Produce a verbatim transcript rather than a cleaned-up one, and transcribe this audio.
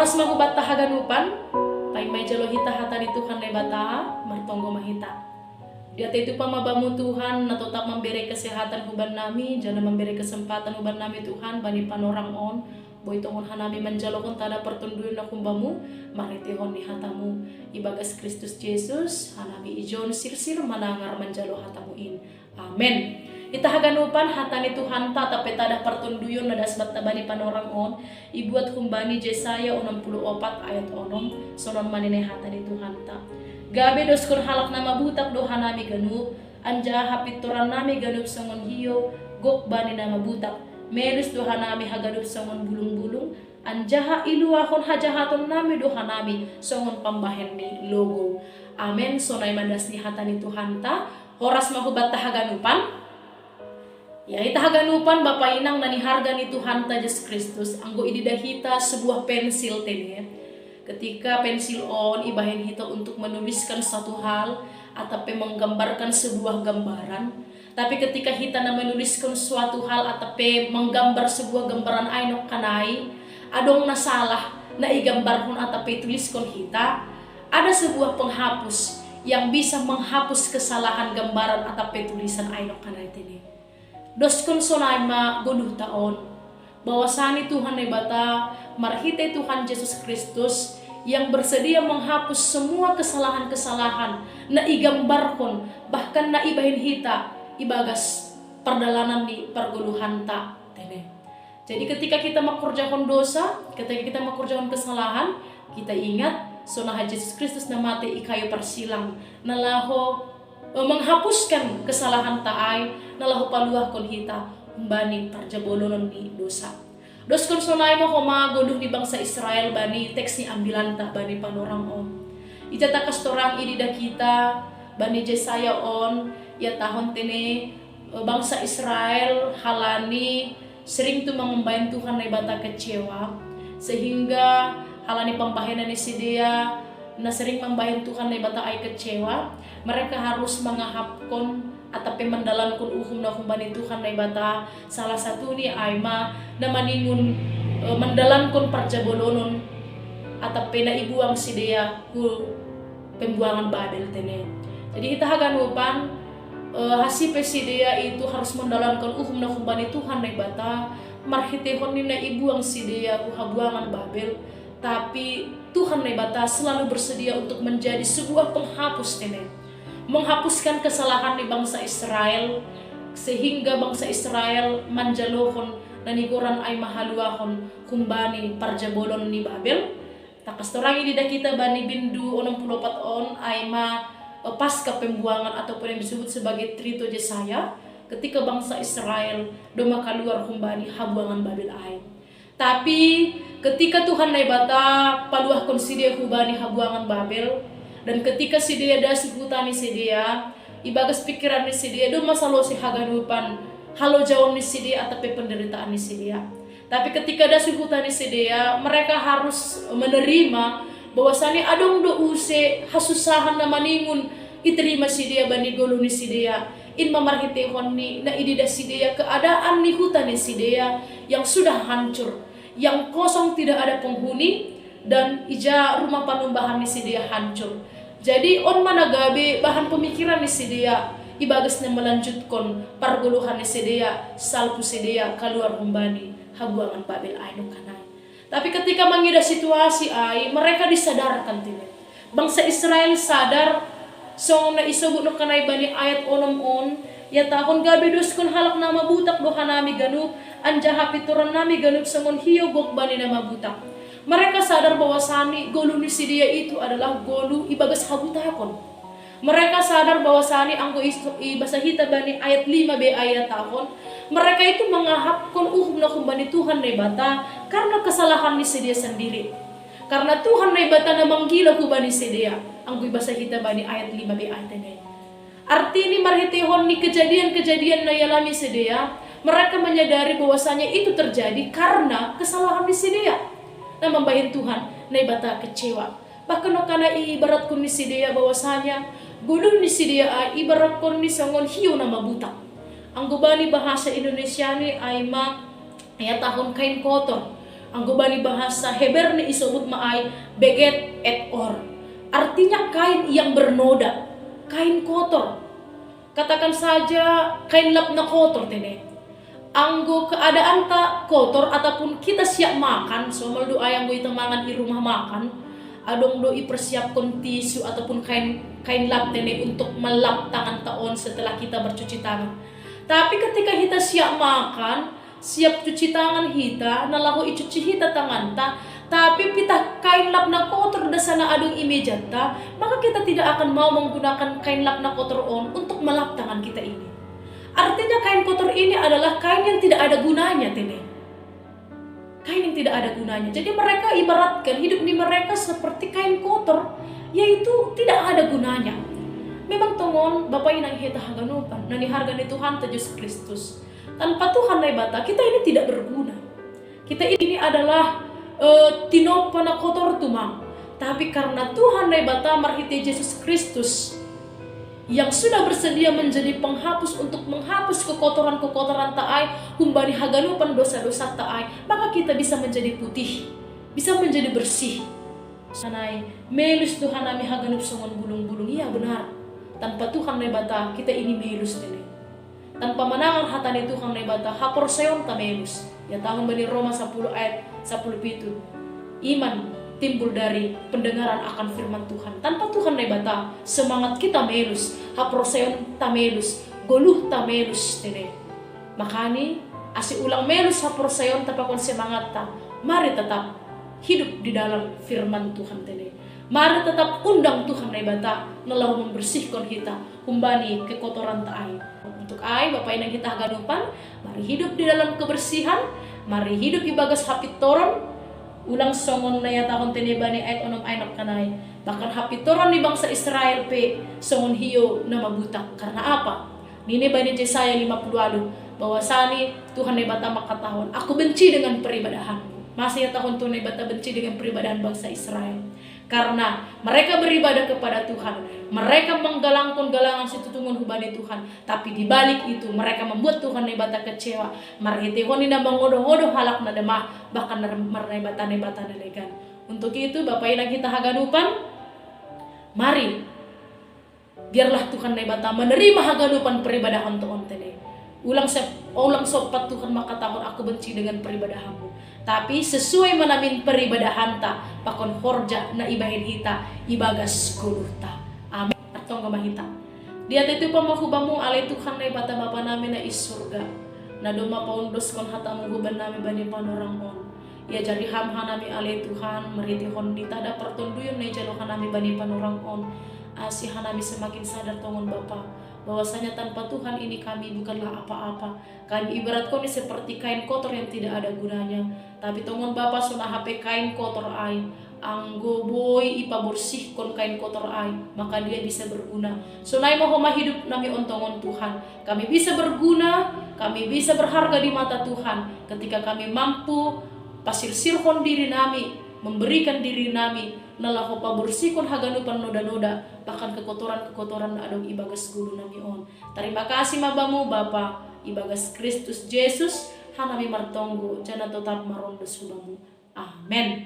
Horas ma hubatta haganupan, paima ijalo hita hata ni Tuhan Naibata, martonggo ma hita. Diatei tu pamabamu Tuhan, na totap mambere kesehatan huban nami, jana mambere kesempatan huban nami Tuhan, bani panorang on, boi tongon hanami manjalohon tanda partonduyonna humbamu, marhiteihon ni hatamu, ibagas Kristus Jesus, hanami ijon sirsir manangar manjalo hatamu in. Amen. Ita haganupan hata ni Tuhanta, tanda partonduyon na das batta bani panorang on, ibuat humbani Jesaya onom puluh opat ayat onom, sonon ma nini hata ni Tuhanta. Gabe doskon halak na mabutak do hanami ganup, anjaha hapintoran nami ganup songon hiou, gok bani na mabutak. Melus do hanami haganup songon bulung-bulung, anjaha iluahon hajahaton nami do hanami songon pambahen ni logou. Amen, sonai ma das ni hata ni Tuhanta. Horas ma hubatta haganupan. Ya, ita haganupan, Bapa Inang na niharga ni Tuhanta Jesus Kristus, anggo ididah hita sebuah pensil tene. Ketika pensil on ibahen hita untuk menuliskan satu hal, atau pe menggambarkan sebuah gambaran. Tapi ketika hita na menuliskan suatu hal atau pe menggambar sebuah gambaran ai nongkanai, adong na salah na igambarhon atau pe ituliskon hita, ada sebuah penghapus yang bisa menghapus kesalahan gambaran atau pe tulisan ai nongkanai tene. Doskon sonai ma goluhta on. Bahwasani Tuhan Naibata marhite Tuhan Jesus Kristus yang bersedia menghapus semua kesalahan-kesalahan na igambarhon, bahkan na ibahen hita ibagas pardalanan ni pargoluhanta tene. Jadi ketika kita mangkorjahon dosa, ketika kita mangkorjahon kesalahan, kita ingat, sonai Jesus Kristus na mate i kayu parsilang, na laho, eh, menghapuskan kesalahanta ai, na laho paluahkon hita humbani parjabolonon ni dosa. Doskon sonai ma homa goluh ni bangsa Israel bani teks ni ambilanta bani panorang on. Ija tangkas torang ididah hita bani Jesaya on, ihatahon tene, eh, bangsa Israel halani sering tu mambahen Tuhan Naibata kecewa, sehingga halani pambahenan ni sidea na sering mambahen Tuhan Naibata ai kecewa, mereka harus mangahapkon atau pe mandalankon uhum na humbani Tuhan Naibata, salah satu ni ai ma na maningon, eh, mandalankon parjabolonon atau pe na ibuang sidea hu pembuangan Babel tene. Jadi hita haganupan, eh, hasipe sidea itu harus mandalankon uhum na humbani Tuhan Naibata, marhiteihon ni na ibuang sidea hu habuangan Babel, tapi Tuhan Naibata selalu bersedia untuk menjadi sebuah penghapus tene. Menghapuskan kesalahan ni bangsa Israel, sehingga bangsa Israel manjalohon na nigoran ai ma haluahon humbani parjabolon ni Babel. Tangkas torang ididah hita bani bindu onom puluh opat on ai ma, eh, pasca pembuangan ataupun yang disebut sebagai Trito Jesaya, ketika bangsa Israel domma kaluar humbani habuangan Babel ai. Tapi ketika Tuhan Naibata paluahkon sidea humbani habuangan Babel, dan ketika sidea das hu huta ni sidea, ibagas pikiran ni sidea domma salose haganupan halojaon ni sidea atau pe penderitaan ni sidea. Tapi ketika das hu huta ni sidea, mereka harus menerima bahwasani adong do use hasusahan na maningon iterima sidea bani goluh ni sidea. In ma marhiteihon ni na ididah sidea keadaan ni huta ni sidea yang sudah hancur, yang kosong tidak ada penghuni, dan ija rumah panumbahan ni sidea hancur. Jadi on ma na gabe bahan pemikiran ni sidea ibagas na melanjutkon pargoluhan ni sidea salpu sidea kaluar humbani habuangan Babel ai nongkanai. Tapi ketika mangidah situasi ai, mereka disadarkan tene. Bangsa Israel sadar, songon na isobut nongkanai bani ayat onom on, ihatahon gabe doskon halak na mabutak do hanami ganup, anjaha hapintoran nami ganup songon hiou gok bani na mabutak. Mereka sadar bahwasani goluh ni sidea itu adalah goluh ibagas habutakon. Mereka sadar bahwasani anggo is-, ibasa hita bani ayat lima be ai ihatahon, mereka itu mangahapkon uhum na humbani Tuhan Naibata karena kesalahan ni sidea sendiri. Karena Tuhan Naibata na manggilo hubani sidea, anggo ibasa hita bani ayat lima be ai tene. Artini marhiteihon ni kejadian-kejadian na ialami sidea, mereka menyadari bahwasanya itu terjadi karena kesalahan ni sidea na mambahen Tuhan Naibata kecewa. Bahkan nongkanai iibaratkon ni sidea bahwasanya goluh ni sidea ai ibaratkon ni songon hiou na mabutak. Anggo bani bahasa Indonesiani ai ma ihatahon kain kotor. Anggo bani bahasa Heber ne isobut ma ai beget et or. Artinya kain yang bernoda, kain kotor. Katakan saja kain lap na kotor tene. Anggo keadaanta kotor ataupun kita siap makan, somal do ai anggo ita mangan i rumah makan, adong do ipersiapkon tisu ataupun kain, kain lap tene untuk melap tanganta on setelah kita bercuci tangan. Tapi ketika kita siap makan, siap cuci tangan hita, na laho icuci hita tanganta, tapi pitah kain lap na kotor da sana adong i mejanta, maka kita tidak akan mau menggunakan kain lap na kotor on untuk melap tangan kita ini. Artinya kain kotor ini adalah kain yang tidak ada gunanya tene. Kain yang tidak ada gunanya. Jadi mereka ibaratkan hidup di mereka seperti kain kotor, yaitu tidak ada gunanya. Memang tongon Bapa inang hita haganupan na niharga ni Tuhanta Jesus Kristus. Tanpa Tuhan Naibata, kita ini tidak berguna. Kita ini adalah eh, tinompa na kotor tumang. Tapi karena Tuhan Naibata marhite Jesus Kristus yang sudah bersedia menjadi penghapus untuk menghapus kekotoran-kekotoran ta ai, humbani haganupan dosa-dosa ta ai, maka kita bisa menjadi putih, bisa menjadi bersih. Sonai, melus Tuhan nami haganup songon bulung-bulung, iya benar. Tanpa Tuhan Naibata, kita ini melus tene. Tanpa manangar hata ni Tuhan Naibata, haporsayaon ta melus. Ia tahun bani Roma sepuluh ayat sepuluh pitu. Iman timbul dari pendengaran akan firman Tuhan. Tanpa Tuhan Naibata, semangat kita melus, haporsayaon ta melus, goluh ta melus tene. Makani, ase ulang melus haporsayaon ta pakon semangat ta, mari tetap hidup di dalam firman Tuhan tene. Mari tetap undang Tuhan Naibata na laho membersihkon hita humbani kekotoran ta ai. Untuk ai, Bapa inang hita haganupan, mari hidup di dalam kebersihan, mari hidup ibagas hapintoron, ulang songon na ihatahon tene bani ayat onom ai nangkanai. Bahkan hapintoron ni bangsa Israel pe songon hiou na mabutak. Karena apa? Nini bani Jesaya lima puluh walu, bahwasani Tuhan Naibata mangkatahon, aku benci dengan peribadahanmu. Masa ihatahon Tuhan Naibata benci dengan peribadahan bangsa Israel? Karena mereka beribadah kepada Tuhan, mereka menggalangkon galangan situtungon humbani Tuhan, tapi di balik itu mereka membuat Tuhan Naibata kecewa. Marhitehon ni na mangodoh-odoh halak na demah, bahkan marnaibata-naibata na legan. Untuk itu, Bapa inang hita haganupan, mari biarlah Tuhan Naibata menerima haganupan peribadahan ta on tene. Ulang sep, ulang sompat Tuhan mangkatahon aku benci dengan peribadahanmu. Tapi sesuai ma namin peribadahanta pakon horja na ibahen hita ibagas goluhta. Amin. Artonggo ma hita. Diatei tupa ma hubamu ale Tuhan Naibata Bapa nami na i surga, na domma paundoskon hatamu huban nami bani panorang on. Iajari ham hanami ale Tuhan, marhitehon ni tanda partonduyon na ijalo hanami bani panorang on, ase hanami semakin sadar tongon Bapa, bahwasanya tanpa Tuhan ini kami bukanlah apa-apa. Kami ibaratkan ini seperti kain kotor yang tidak ada gunanya. Tapi tongon Bapa, sonai hape kain kotor ai, anggo boi ipaborsihkon kain kotor ai, maka dia bisa berguna. Sonai ma homa hidup nami on tongon Tuhan. Kami bisa berguna, kami bisa berharga di mata Tuhan ketika kami mampu pasirsirhon diri nami, memberikan diri nami, na laho paborsihkon haganupan noda-noda, bahkan kekotoran-kekotoran na adong ibagas goluh nami on. Tarima kasih ma bamu Bapa, ibagas Kristus Jesus hanami martonggo, jana totap marondos hubamu. Amen.